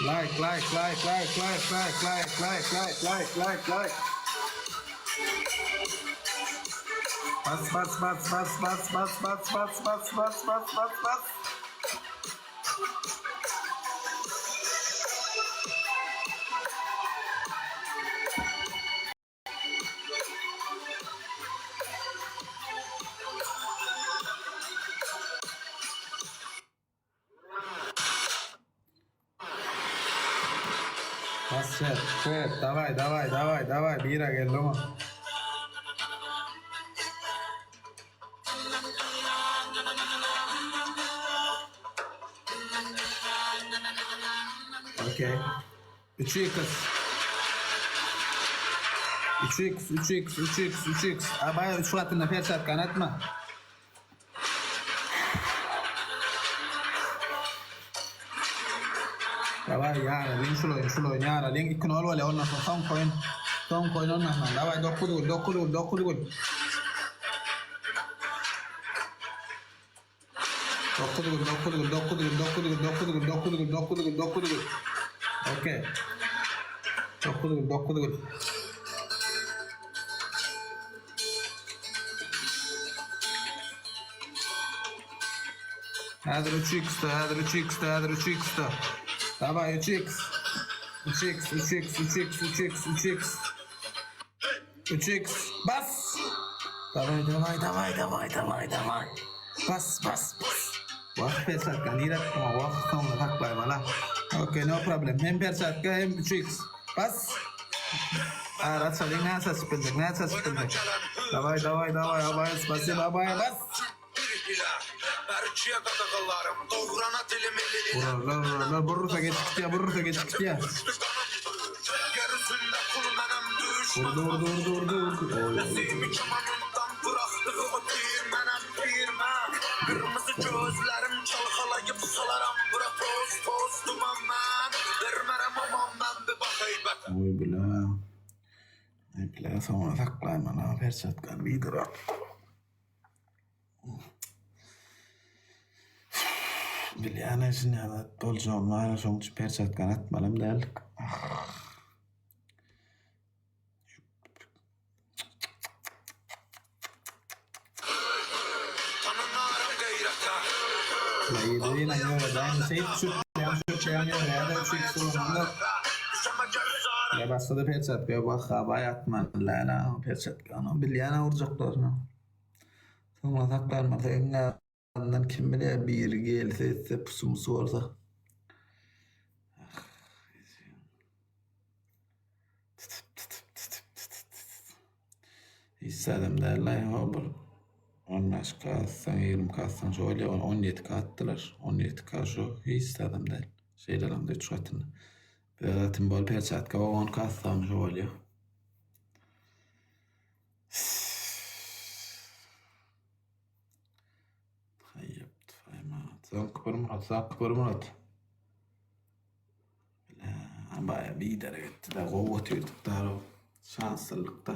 Like, like, like, like, like, like, like, like, like, like, like, like. Bas, bas, bas, bas, bas, bas, bas, bas, bas, bas, bas, bas, bas. Bas çet, çet, daway, daway, daway, daway, bira geldi oňa. Okey. 3x. 3x, 3x, 3x, 3x. Abaýa 3 gatynda perçatkany atma. Daway ýaralyň şul oýun, şul oýun ýaralyň. 2-0 bolýar ondan soň soňky oýun. Soňky oýun ondan soň. Daway 9 gol, 9 gol, 9 gol. 9 gol, 9 gol, 9 gol, 9 gol, 9 gol, 9 gol, 9 gol, 9 gol. Okey. 9 gol, 9 gol. Häzir 3x-de, häzir 3x-de, häzir 3x-de. Daway 3x. 3x, 3x, 3x, 3x, 3x. 3x. Bas. Daway, daway, daway, daway, daway, daway. Bas, bas, bas. Wah, perçatka nirä tutma, wah, soňuna saklaýmaly. Okey, no problem. Hem perçatka, hem 3x. Bas. Ara çalyň, näçe açyp biljek, näçe açyp biljek. Daway, daway, daway, abaý, spasibo, abaý, bas. Vurarlar, vurarlar, burursa geçip gitýär, burursa geçip gitýär. Vurdu, vurdu, vurdu, vurdu, vurdu. Oý, oý, oý. Oý bile. Oý bile, soňuna saklaýmaly, perçatkany biderek. Bilýän-ä şinä zat boljagyny bar-a, şoň üçin perçatkany atmalam däldik. Ýa başga-da perçatka ýok, wah, baý atmaly däl-ä perçatkany, bilýän-ä urjaklaryny. Soňra saklanmasa iň azyndan kim bilýär biri gelse etse pusu-musu bolsa. Hiç zadam däl-laý ho bir 15 k atsaň 20 k atsaň şo bolýar ony 17 k atdylar. 17 k şo hiç zadam däl. Şeýle alaňda 3 gatyny. Bir zatym bol perçatka 10 k atsaň şo bolýar. Soňky bir minut, soňky bir minut. Baýa biderek etdi-de, gowy otyrdyk-da, şanslylyk-da.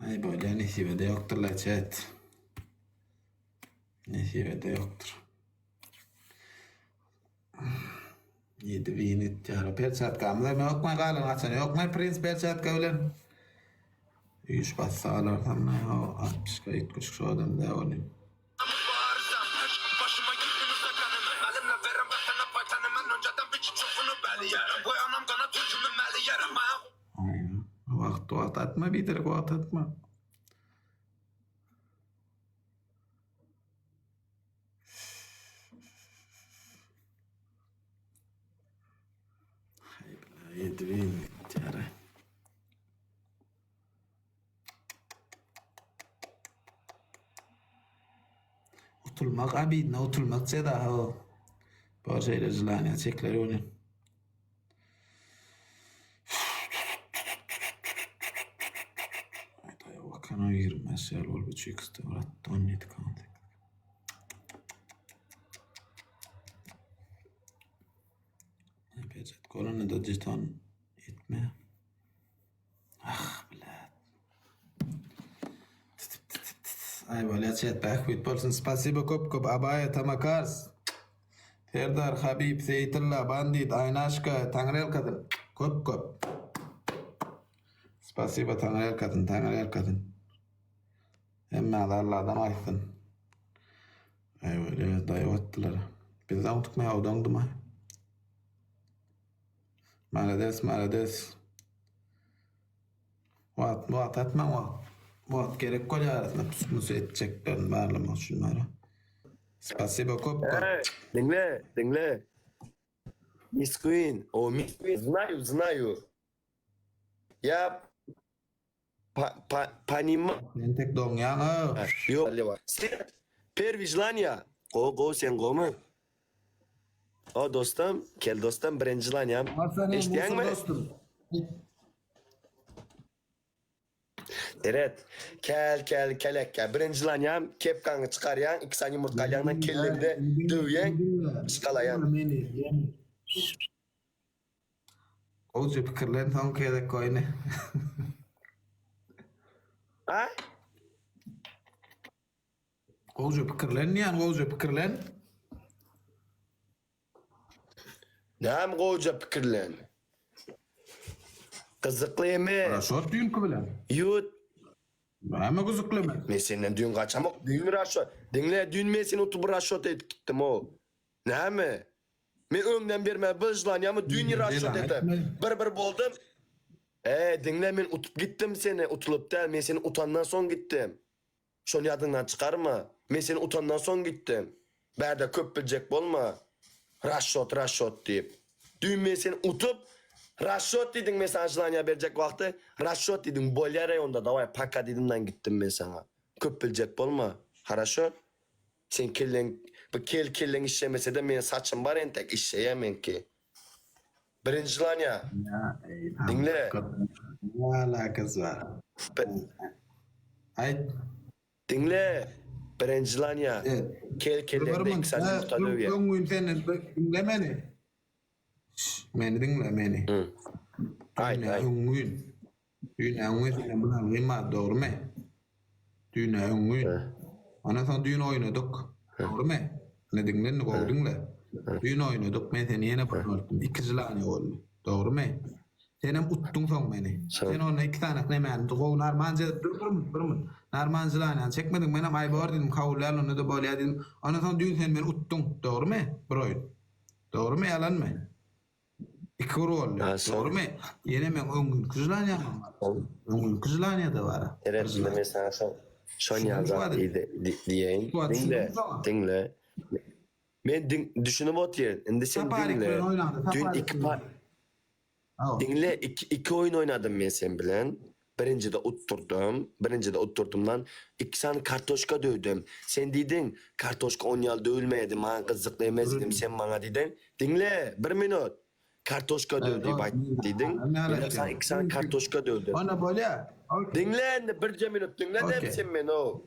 Aý bolýa, nesibede ýokdur-la, çet. Nesibede ýokdur. 7000 etýär. Perçatkamyz hem ýokmy? Galan gaçan ýokmy? Prins perçatka bilen. Üç bassa alarsan ne o 60 ka 70 şu adam da ony. Wagt wagt atma biderek wagt atma. Utulmak abidna utulmak jeza ho. Bar şeýle jylanyýa çekiler welin. Wakana 25 ýaly bolup 3 x 4 17 18. Peçet golany da jeton etme. Ah, blät. Ay bolýa çet bähbit bolsun. Spasibo köp köp Abaýa Tamakars. Serdar, Habib, Seýitulla, Bandit, Aýnaşka, Taňryýalkasyn. Köp köp. Spasiba Taňryýalkasyn, Taňryýalkasyn. Hemmäňize Alladan gaýtsyn. Aý welin daýaw atdylar. Biz doňdukmy ýa o doňdumy? Malades, malades. Wagt, wagt atmaň wagt. Wagt gerek bolýar arasynda pus-mus etjeklerini barlamak üçin bara. Spasibo köp köp. Eý, diňle, diňle. Miss Queen, o Miss Queen, znaýu, znaýu. Ýa pa, pa, panima. Entek doňýaň-a. Ýok, sen perwi želaniýa. Gowy, gowy, sen gowmy? O dostum, kel dostum, birinji želaniýam. Eşidýäňmi? Seret, kel, kel, kelekkä. Birinji želaniýam, kepkaňy çykarýaň, iki sany ýumurtga alýaňdan kelleňde döwýäň, çykalaýaň. Gowja pikirlen soňky gezek oýny. A? Gowja pikirlen diýýän, gowja pikirlen. Näme gowja pikirlen? Gyzykly eme. Raşot düýnki bilen. Ýut. Näme gyzykly eme? Men senden düýn gaçamok, düýn raşot. Diňle, düýn men seni utup raşot edip gitdim o. Näme? Men öňden bermä byžlanýamy düýn raşot edip. Bir bir boldum. Eý, diňle men utup gitdim seni, utulyp däl, men seni utandan soň gitdim. Şony ýadyňdan çykarma. Men seni utandan soň gitdim. Bärde köp biljek bolma. Raşot, raşot diýip. Düýn men seni utup, raşot diýdiň men saňa želaniýa berjek wagty, raşot diýdiň, bolýar-eý onda dawaý paka diýdimden gitdim men saňa. Köp biljek bolma. Haraşo? Seň kelleň, bu kel kelleň işlemesede meň saçym bar entek işleýä meňki. Birinji želaniýa. Diňle. Ne alakasy bar? Aýt. Diňle. Birinji želaniýa. Kel kelleňde iki sany ýumurtga döwýä. Öň gün senden diňle meni. Meni diňle meni. Aýt aýt. Öň gün. Düýn öňňin senden bir algym bar, dogrumy? Düýn öňňin. Ondan soň düýn oýnadyk. Dogrumy? Ine diňle indi gowy diňle. Düýn oýnadyk, men seni ýene bir gördüm. Iki želaniýa boldy. Dogrumy? Senem utduň soň meni. Sen onda iki sany nemäni gowy narman dur bir minut, bir minut. Narman želaniýany çekmediň, menem aý bor diýdim, kabul däl onda-da bolýa diýdim. Ondan soň düýn sen meni utduň, dogrumy? Bir oýun. Dogrumy, ýalanmy? Iki bir boldy. Dogrumy? Ýene meň öňňünki želaniýam bar. Öňňünki želaniýa-da bar. Seret, indi men saňa şo şony ýaljak diýeýin. Diňle, diňle. Men diň düşünip otyryn. Indi sen diňle. Düýn iki pa Diňle, iki iki oýun oýnadym men sen bilen. Birinjide utdurdym. Birinjide utdurdymdan iki sany kartoşka döwdüm. Sen diýdiň, kartoşka on ýaly döwülmeýärdi, maňa gyzykly emes diýdim. Sen maňa diýdiň, diňle, bir minut, kartoşka döw diýip aýt diýdiň. Menem saňa iki sany kartoşka döwdüm. Onda bolýar. Diňle indi birje minut diňle dem sen meni-ow.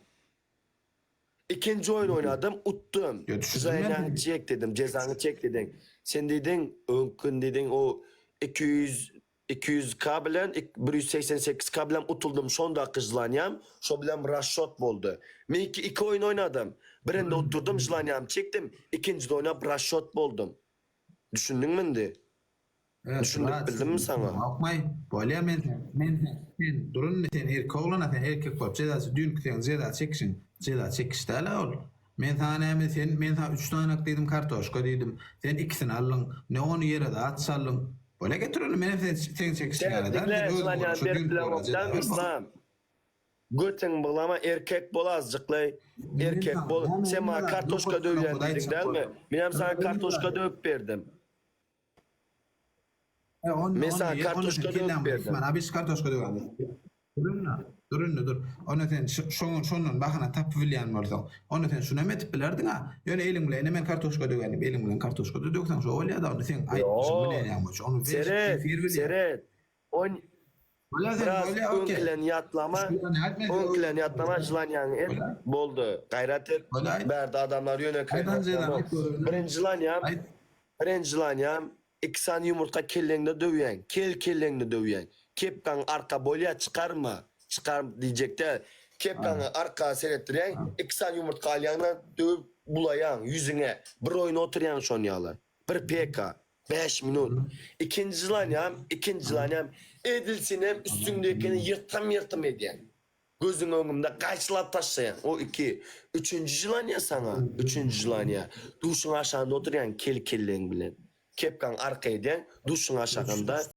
Ikinji oýun oýnadym, utdum. Jezany çek dedim, jezaňy çek diýdiň. Sen diýdiň, öňki gün diýdiň, o 200 200 k bilen 188 k bilen utuldym, şondaky žlaniýam şo bilen rasçot boldy. Men iki iki oýun oýnadym. Birinde utdurdym, žlaniýamy çekdim, ikinjide oýnap rasçot boldum. Düşündiňmi indi? Düşündirip bildimmi saňa? Akmaý, bolýa men men sen dur indi sen erkek oglana sen erkek bolup jeza düýnki seň jeza çekişiň jeza çekiş däl-ä ol. Men saňa näme sen men saňa üç sanak diýdim kartoşka diýdim. Sen ikisini aldyň. Ne ony ýere zat çaldyň. Bolýa getir ony menem sen seň çekişiň ýaly däl. Diňle jylanýan berip bilemokdan Yslam. Götüň byglama erkek bol azjyklaý erkek bol sen maňa kartoşka döwýän diýdiň dälmi menem saňa kartoşka döwüp berdim. Men saňa kartoşka döwüp berdim. Mana biz kartoşka döwemiz. Dur indi, dur indi, dur. Onda sen şoňa şondan bahana tapyp bilýän bolsaň, onda sen şunam edip bilerdiň-a. Ýöne eliň bilen ine men kartoşka döwýän diýip, eliň bilen kartoşka-da döwseň şo bolýa-da, onda seň aýtmyşyň bilen ýa boýunça. Ony Seret, seret. On biraz öňkilerini ýatlama, öňkilerini ýatlama, želaniýaňy et, boldy. Gaýrat et. Bärde adamlar ýönekeý. Birinji želaniýam, Birinji želaniýam, iki sany ýumurtga kelleňde döwýäň, kel kelleňde döwýäň. Kepkaňy arka bolýa çykarma, çykar diýjek däl. Kepkaňy arka seretdirýäň, iki sany ýumurtga alýaňda döwüp. bulaýaň ýüzüňe. Bir oýun oturýaň şon ýaly. Bir PK. 5 minut. Ikinji jylanyam, ikinji jylanyam edil senem üstüňdekini ýyrtym-ýyrtym edýäň. Gözüň öňümde gaýçylap taşlaýaň. O iki. Üçünji jylanyýa saňa, üçünji jylanyýa. Duşuň aşagynda oturýaň kel kelleň bilen. Kepkaň arka edýäň, duşuň aşagynda.